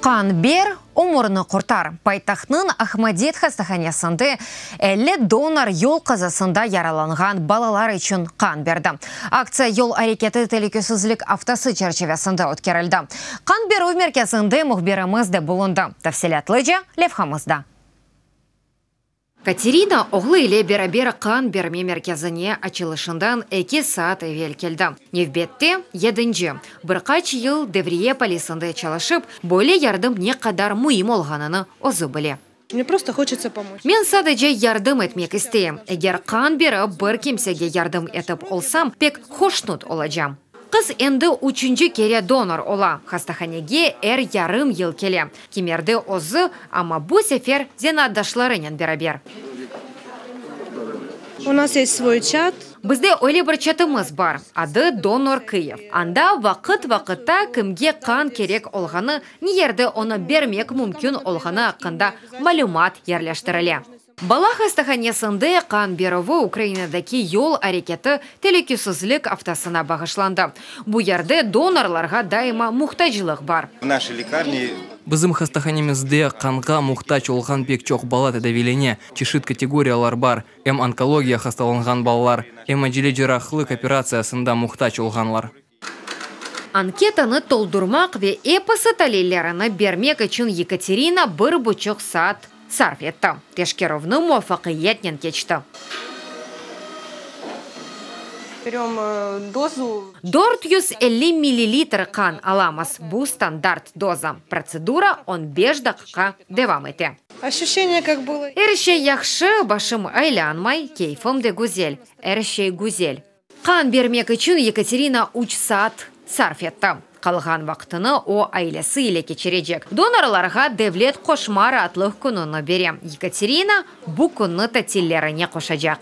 Qan ber, ömürni qurtar! Paytahtnıñ Ahmadit hastahanesinde 50 donor yol qazasında yaralanğan balalar içün qan berdi. Aktsiya Yol areketi telükesizlik aftası çerçivesinde ötkerildi. Qan berüv merkezinde mühbirimiz de bulundı. Tafsilâtlıca levhamızda. Katerina oğlu ile beraber qan berme merkezine açılışından eki saat evel keldi. Nevbette, yedinci. Bir qaç yıl devriye polisinde çalışıp, böyle yardım ne qadar müim olğanını özü bile. Mne prosto hoçetsa pomoç. Men sadece yardım etmek isteyim. Eger qan berip, bir kimsege yardım etip olsam, pek hoşnut olacam. Qız endi üçünci kere donor ola. Hastahanege er yarım yıl kele. Kimerde özü, amma bu sefer zenaatdaşlarınen beraber. U nas est svoy çat. Bizde öyle bir çatımız bar, adı Donor Kıyiv. Anda vaqıt-vaqıtta kimge qan kerek olğanı, ne yerde onı bermek mümkün olğanı aqqında malümat yerleştirile. Bala hastahanesinde qan berüvi Ukrainadaki yol areketi telükesizlik aftasına bağışlandı. Bu yerde donorlarğa daima muhtaclıq bar. V naşey lekarni. Bizim hastahanemizde qanğa muhtac olğan pek çoq bala tedaviylene. Çeşit kategoriyalar bar, em onkologiya hastalanğan balalar, em acele cerrahlıq operatsiyasında muhtac olğanlar. Anketanı toldurmaq ve episi talillerini bermek içün Yekaterina bir buçuq saat sarf etti. Teşkerüvni muvafaqiyetnen keçti. Berem dozu. 450 millilitr qan alamız, bu standart doza. Protsedura on beş daqiqa devam ete. Oşuşeniye kak bylo. Er şey yahşı, başım aylanmay, keyfim de güzel. Er şey güzel. Qan bermek içün Yekaterina üç saat sarf etti. Qalğan vaqtını o ailesi ile keçirecek. Donorlarğa devlet qoşma raatlıq kününi bere. Yekaterina bu künni tatillerine qoşacaq.